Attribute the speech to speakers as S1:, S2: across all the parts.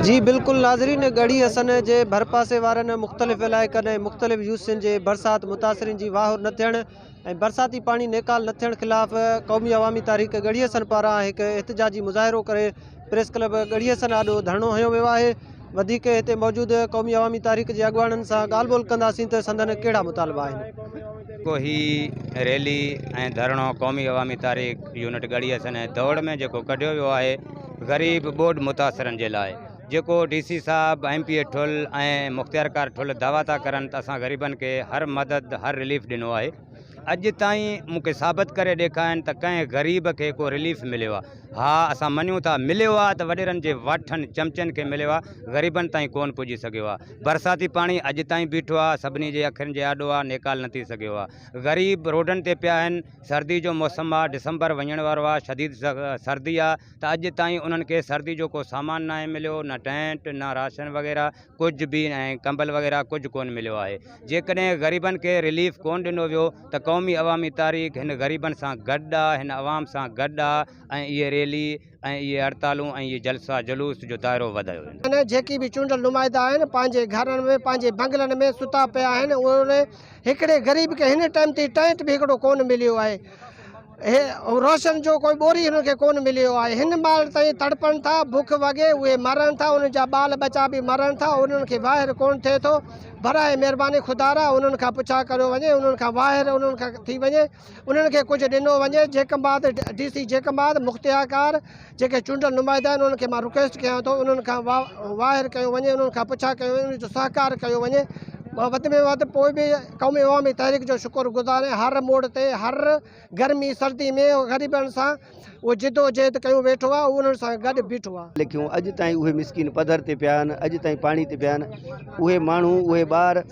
S1: جي بلڪل ناظرين ڳڙهي حسن جي ڀرپاسي وارن مختلف علائقن ۽ مختلف يوسين جي برسات متاثرين جي واهر نه ٿيڻ ۽ برساتي پاڻي نيڪال نه ٿيڻ خلاف قومي عوامي تحريڪ ڳڙهي حسن پاران هڪ احتجاجي مظاهرو ڪري پريس ڪلب ڳڙهي حسن آڏو ڌرڻو هنيو ويو آهي وڌيڪ هتي موجود قومي عوامي تحريڪ جي اڳواڻن سان ڳالهه ٻولهه ڪنداسين ته سندن ڪهڙا مطالبا آهن.
S2: جيڪو هي ريلي ۽ ڌرڻو قومي عوامي تحريڪ يونٽ ڳڙهي حسن ۽ دوڙ ۾ جيڪو ڪڍيو ويو آهي غريب ٻوڏ متاثرن جي لاء جيڪو ڊي سي صاحب ايم پي اي ٺل ۽ مختيارڪار ٺل دعويٰ ٿا ڪرن ته اسان غريبن کي هر مدد هر رليف ڏنو آهي اڄ تائين مون کي ثابت ڪري ڏيکارين ته ڪنهن غريب کي ڪو رليف مليو آهي ها اسان مڃون ٿا مليو آهي ته وڏيرن جي واٺن چمچن کي مليو آهي غريبن تائين ڪون پڄي سگهيو آهي برساتي پاڻي اڄ تائين بيٺو آهي سڀني جي اکين جي آڏو آهي نيڪال نه ٿي سگهيو آهي غريب روڊن تي پيا آهن سردي جو موسم آ ڊسمبر وڃڻ وارو آ شديد سردي آ ته اڄ تائين انهن کي سردي جو ڪو سامان ناهي مليو نه ٽينٽ نه راشن وغيره ڪجهه به ۽ ڪمبل وغيره ڪجهه ڪون مليو آهي جيڪڏهن غريبن کي رليف ڪون ڏنو ويو ته قومي عوامي تحريڪ هن غريبن سان گڏ آ هن عوام سان گڏ آ ۽ اهي ريلي ۽ اهي هڙتالون ۽ اهي جلسا جلوس جو دائرو وڌايو ويندو.
S3: ۽ جيڪي به چونڊيل نمائندا آهن پنهنجي گهرن ۾ پنهنجي بنگلن ۾ ستا پيا آهن اهي هڪڙي غريب کي هن ٽائيم تي ٽينٽ به هڪڙو ڪونه مليو آهي هي راشن جو ڪوئي ٻوري هنن کي ڪونه مليو آهي هن مهل تائين تڙپن ٿا بک وڳي اهي مرن ٿا انهن جا ٻال ٻچا به مرن ٿا انهن کي واهر ڪونه ٿئي ٿو براء مهرباني خدارا انهن کان پڇا ڪريو وڃي انهن کان واهر انهن کان ٿي وڃي انهن کي ڪجهه ڏنو وڃي جيڪب آباد ڊي سي جيڪب آباد مختيارڪار جيڪي چونڊيل نمائندا آهن انهن کي مان رڪويسٽ ڪيان ٿو انهن کان واهر ڪيو وڃي انهن کان پڇا ڪيو وڃي انهن جو سهڪار ڪيو وڃي مان وڌ ۾ وڌ پوء به قومي عوامي تحريڪ جو شڪر گذار آهيان هر موڙ تي هر گرمي سردي ۾ غريبن سان اهو جدوجهد ڪيون ويٺو آهي اهو انهن سان گڏ بيٺو آهي.
S4: لکيون اڄ تائين اهي مسڪين پڌر تي پيا آهن اڄ تائين پاڻي تي پيا آهن اهي ماڻهو اهي ٻار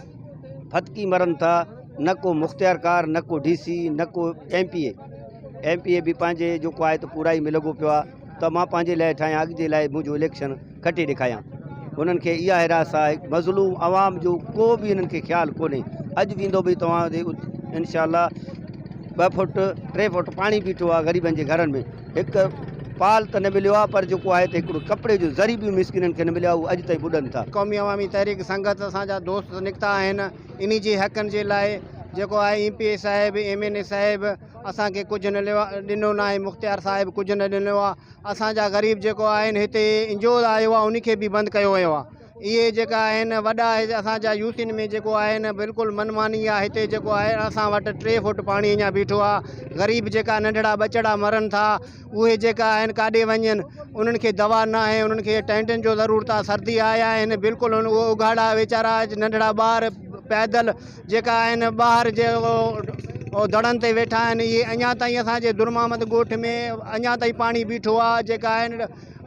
S4: ڦٿڪي مرن ٿا نه ڪو مختيارڪار نه ڪو ڊي سي نه ڪو M P A M P A به پنهنجي جيڪو آهي ته پورائي ۾ لڳو پيو آهي ته مان پنهنجي لاء ٺاهيان اڳ جي لاء منهنجو اليڪشن کٽي ڏيکايان هنن کي اها حراس آهي مظلوم عوام جو ڪو به هنن کي خيال ڪونهي اڄ ويندو به توهان انشاء الله ٻه فوٽ ٽي فوٽ پاڻي بيٺو آهي غريبن جي گهرن ۾ هڪ پال ته نه مليو آهي پر جيڪو آهي ته هڪڙو ڪپڙي جو ذري به مسڪينن کي نه مليو آهي اهو اڄ تائين ٻڏن ٿا.
S5: قومي عوامي تحريڪ سنگت اسان جا دوست نڪتا آهن انهي جي حقن جي لاء جيڪو آهي ايم پي اي صاحب ايم اين اي صاحب اسان کي ڪجهه نه ڏنو ناهي مختيار صاحب ڪجهه نه ڏنو آهي اسان جا غريب جيڪو آهن هتي انجوز آيو آهي انهي کي به بند ڪيو ويو آهي اهي جيڪا آهن وڏا اسان جا يوسين ۾ جيڪو آهن بلڪل من ماني آهي هتي جيڪو آهي اسان وٽ ٽي فوٽ پاڻي اڃا بيٺو آهي غريب جيڪا ننڍڙا ٻچڙا مرن ٿا اهي جيڪا آهن ڪاڏي وڃن انهن کي دوا نه آهي انهن کي ٽينٽن جو ضرورت آهي سردي آيا آهن بلڪل اهي اگهاڙا ويچارا ننڍڙا ٻار پيدل جيڪا آهن ٻاهر جي دڙن تي ويٺا آهن اهي اڃا تائين اسان جي درمحمد ڳوٺ ۾ اڃا تائين پاڻي بيٺو آهي جيڪا آهن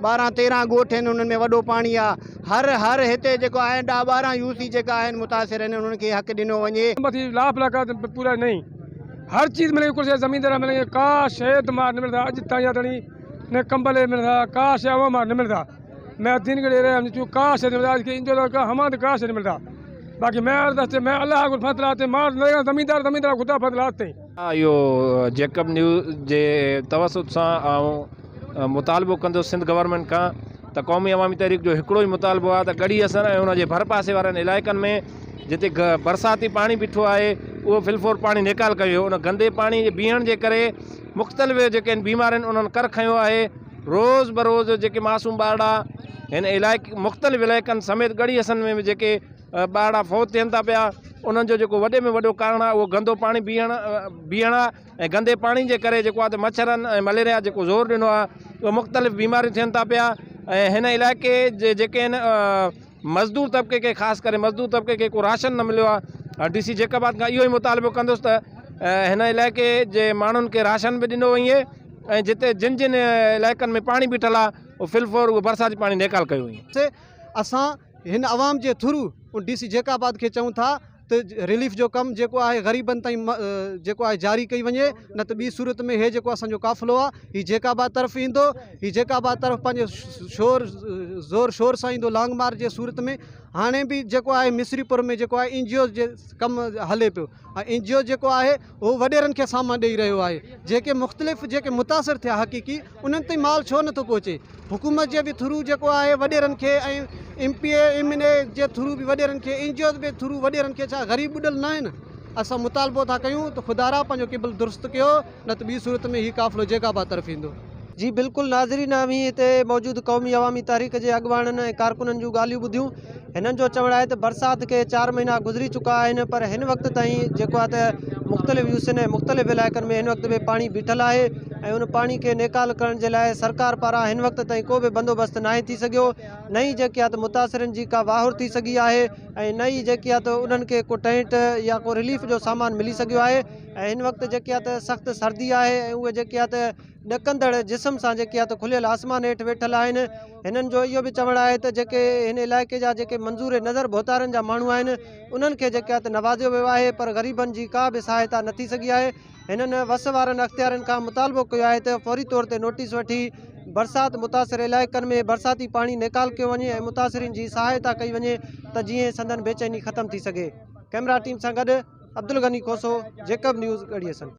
S5: 12 13 ڳوٺ آهن انهن ۾ وڏو پاڻي آ هر هر هتي جيڪو آهن ڏا 12 يو سي جيڪا آهن متاثر آهن انهن کي حق ڏنو وڃي.
S6: مٿي لاف لکا پورا نهين هر چيز ملي ڪجھ زميندار ملي ڪا شي دمار نه ملدا اڄ تائين تڻي نه ڪمبل ملدا ڪا شي اوما مار نه ملدا میں دین گڑے رہے ہم چو کا شے ملدا اج کے انجو کا ہمان کا شے ملدا باقي میں عرض تے میں الله کو فضل آتے مار نه زميندار زميندار خدا فضل آتے.
S7: اهو جيڪب نيوز جي توسط سان آئون مطالبو ڪندس سنڌ گورنمينٽ کان ته قومي عوامي تحريڪ جو هڪڙو ئي مطالبو آهي ته ڳڙهي حسن ۽ ان جي ڀرپاسي وارن علائقن ۾ جتي برساتي پاڻي بيٺو آهي اهو فلفور پاڻي نيڪال ڪيو ويو ان گندي پاڻي جي بيهڻ جي ڪري مختلف جيڪي آهن بيمارين انهن ڪر کنيو آهي روز بروز جيڪي معصوم ٻارڙا هن علائقي مختلف علائقن سميت ڳڙهي حسن ۾ به جيڪي ٻارڙا فوت ٿين ٿا پيا انهن جو جيڪو وڏي ۾ وڏو ڪارڻ آهي اهو گندو پاڻي بيهڻ بيهڻ آهي ۽ گندي پاڻي جي ڪري جيڪو آهي ته مڇرن ۽ مليريا جيڪو زور ڏنو آهي اهو مختلف بيماريون ٿين ٿا پيا ۽ هن علائقي جي جيڪي آهن مزدور طبقي کي خاص ڪري مزدور طبقي کي ڪو راشن نه مليو آهي ڊي سي جيڪب آباد کان اهو ئي مطالبو ڪندس ته هن علائقي جي ماڻهن کي راشن به ڏنو وڃي ۽ جتي جن جن علائقن ۾ پاڻي بيٺل آهي اهو فلفور اهو برساتي پاڻي نيڪال ڪيو وڃي.
S1: اسان هن عوام جي ٿرو ڊي سي جيڪب آباد کي چئون ٿا.
S8: ته رليف جو ڪم جيڪو آهي غريبن تائين جيڪو آهي جاري ڪئي وڃي نه ته ٻي صورت ۾ هي جيڪو اسان جو قافلو آهي هي جيڪب آباد طرف ايندو هي جيڪب آباد طرف پنهنجي شور زور شور سان ايندو لانگ مارچ جي صورت ۾ هاڻي به جيڪو آهي مصري پور ۾ جيڪو آهي اين جي اوز جي ڪم هلي پيو ۽ اين جي او جيڪو آهي اهو وڏيرن کي سامان ڏئي رهيو آهي جيڪي مختلف جيڪي متاثر ٿيا حقيقي انهن تائين مال ڇو نٿو پهچي حڪومت جي به ٿرو جيڪو آهي وڏيرن کي ۽ M P A M N A جي ٿرو به وڏيرن کي اين جي اوز به ٿرو وڏيرن کي ڇا غريب ٻڏل نه آهن اسان مطالبو ٿا ڪيون ته خدارا پنهنجو قبل درست ڪيو نه ته ٻي صورت ۾ هي قافلو جيڪب آباد طرف ايندو.
S1: جي بلڪل ناظرين اوهين هتي موجود قومي عوامي تحريڪ جي اڳواڻن ۽ ڪارڪنن جون ڳالهيون ٻڌيون هنن جو چوڻ آهي ته برسات کي چار مهينا گذري چڪا آهن پر هن وقت تائين جيڪو آهي ته مختلف يوسين ۽ مختلف علائقن ۾ هن وقت به پاڻي بيٺل آهي ۽ ان پاڻي کي نيڪال ڪرڻ جي لاء سرڪار پاران هن وقت تائين ڪو به بندوبست ناهي ٿي سگهيو نه ئي جيڪي آهي ته متاثرين جي ڪا واهر ٿي سگهي آهي ۽ نه ئي جيڪي آهي ته انهن کي ڪو ٽينٽ يا ڪو رليف جو سامان ملي سگهيو آهي ۽ هن وقت جيڪي آهي ته سخت سردي آهي ۽ اهي جيڪي آهي ته ڏڪندڙ جسم سان جيڪي آهي ته کليل آسمان هيٺ ويٺل آهن هنن جو اهو به چوڻ آهي ته جيڪي هن علائقي جا جيڪي منظور نظر ڀوتارن جا ماڻهو آهن انهن کي جيڪي آهي ته نوازيو ويو آهي پر غريبن جي ڪا به سهائتا نه ٿي سگهي آهي هنن وس وارن اختيارين کان مطالبو ڪيو آهي ته فوري طور تي نوٽيس وٺي برسات متاثر علائقن ۾ برساتي پاڻي نيڪال ڪيو وڃي ۽ متاثرين جي سهائتا ڪئي وڃي ته جيئن سندن بيچيني ختم ٿي سگهي ڪئميرا ٽيم سان گڏ عبدالغني کوسو، جيڪب نيوز، ڳڙهي حسن.